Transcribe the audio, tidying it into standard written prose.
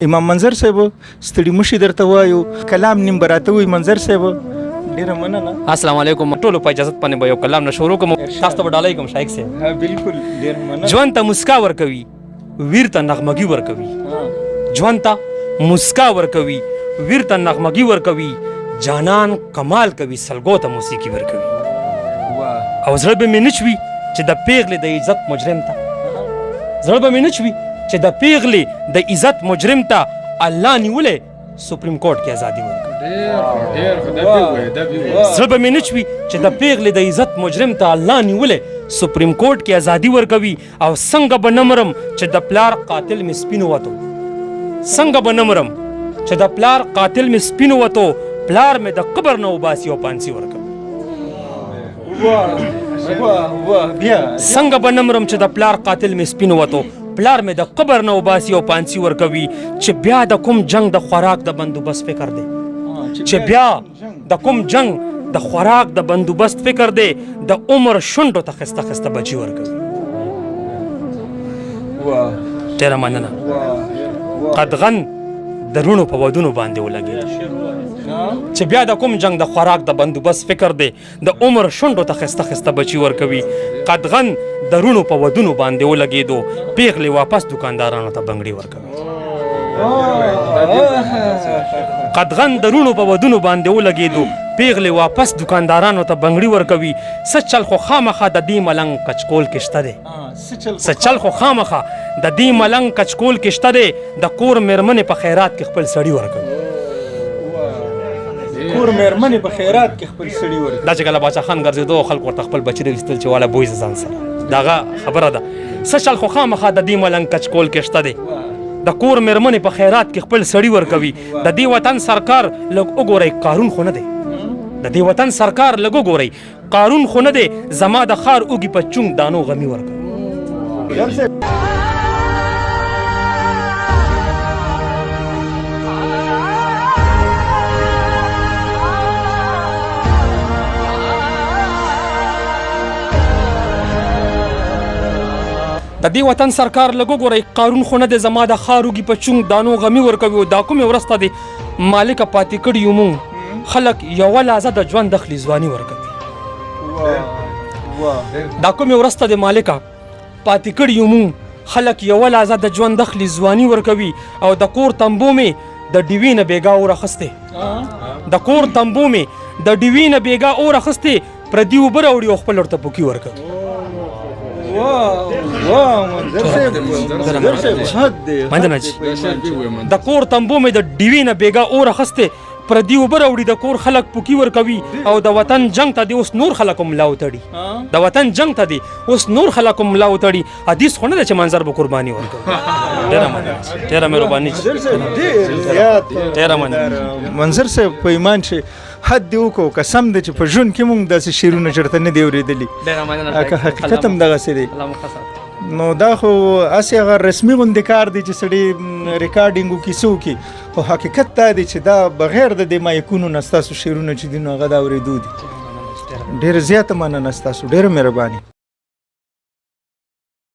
امام منظر صاحب، ستړي مشي درته وایو. کلام نیم به راته وایي منظر صاحب. ډیره مننه. السلام علیکم. ټولو په اجازت باندې به یو کلام نه شروع کوم، تاسو ته به ډالۍ کوم شایق صاحب. ها بالکل، ډیر مننه. ژوند ته مسکا ورکوي، ویر ته نغمګي ورکوي. ژوند ته مسکا ورکوي، ویر ته نغمګي ورکوي. جانان کمال کوي، سلګو ته موسیقي ورکوي. او زړه به مې نه چوي چې د پیغلې د عزت مجرم ته، زړه به مې نه چوي چې د پیغلې د عزت مجرم ته الله نیولې سپریم کورټ کې ازادي ورکوي. زړه به مې نه چوي چې د پیغلې د عزت مجرم ته الله نیولې سپریم کورټ کې ازادي ورکوي. او څنګه به نه مرم چې د پلار قاتل مې سپینو وتو، څنګه به نه مرم چې د پلار قاتل مې سپینو وتو، پلار مې د قبر نه وباسي او پانسي ورکوي. څنګه به نه مرم چې د پلار قاتل مې سپینو وتو، پلار مې د قبر نه وباسي او پانسي ورکوي. چې بیا د کوم جنگ د خوراک د بندوبست فکر دی، چې بیا د کوم جنگ د خوراک د بندوبست فکر دی، د عمر شونډو ته خسته خسته بچي ورکوي. ډېره مننه. قدغن د روڼو په ودونو باندې ولګېد. چې بیا د کوم جنگ د خوراک د بندوبست فکر دی، د عمر شونډو ته خسته خسته بچي ورکوي. قدغن د روڼو په ودونو باندې ولګېدو، پیغلې واپس دکاندارانو ته بنګړي ورکوي. قدغن د روڼو په ودونو باندې ولګېدو، پیغلې واپس دکاندارانو ته بنګړي ورکوي. څه چل خو خامخا د دې ملنګ کچکول کې شته دی، څه چل خو خامخا د دې ملنګ کچکول کې شته دی، د کور مېرمنې په خیرات کې خپل سړي ورکوي. کور مېرمنې په خیرات کې خپل سړي ورکوي. دا چې کله باچا خان ګرځېدو، خلک ورته خپل بچي راویستل چې والا بوی ځان سره، دغه خبره ده. څه چل خو خامخا د دې ملنګ کچکول کې شته دی، د کور مېرمنې په خیرات کې خپل سړي ورکوي. د دې وطن سرکار لږ وګورئ، قارون خو نه دی. د دې وطن سرکار لږ وګورئ، قارون خو نه دی، زما د ښار اوږي په چونګ دانو غمي ورکوي. د دې وطن سرکار لږ وګورئ، قارون خو نه دی، زما د ښار اوږي په چونګ دانو غمي ورکوي. او دا کومې ورځ ته دې مالکه پاتې کړي یو مونږ، خلک یوه لحظه د ژوند اخلي ځواني ورکوي. دا کومې ورځ ته دې مالکه پاتې کړي یو مونږ، خلک یوه لحظه د ژوند اخلي ځواني ورکوي. او د کور تمبو مې د ډیوې نه بېګا اور اخیستی، د کور تمبو مې د ډیوې نه بېګا اور اخیستی، پردي اوبه راوړي او خپل ورته پوکي ورکوي. مننه. د کور تمبو مې د ډیوې نه بېګا اور اخیستی، پردي اوبه راوړي، د کور خلک پوکي ورکوي. او د وطن جنګ ته دې اوس نور خلک هم ملا وتړي، د وطن جنګ ته دې اوس نور خلک هم ملا وتړي. حدیث خو نه دی چې منظر به قرباني ورکوي. ډېره مننه، ډېره مهرباني، ډېره مننه. منظر صاحب، په ایمان چې حد دې وکړو، قسم دی چې په ژوند کې مونږ داسې شعرونه چېرته نه دي اورېدلي. ډېره مننه. که حقیقت هم دغسې دی. الله مو ښه ساته. نو دا خو هسې هغه رسمي غوندې کار دی چې سړی ریکارډینګ وکړي، څه وکړي، خو حقیقت دا دی چې دا بغیر د دې مایکونو نه ستاسو شعرونه چې دي، نو هغه د اورېدو دي. ډېره زیاته مننه ستاسو، ډېره مهرباني.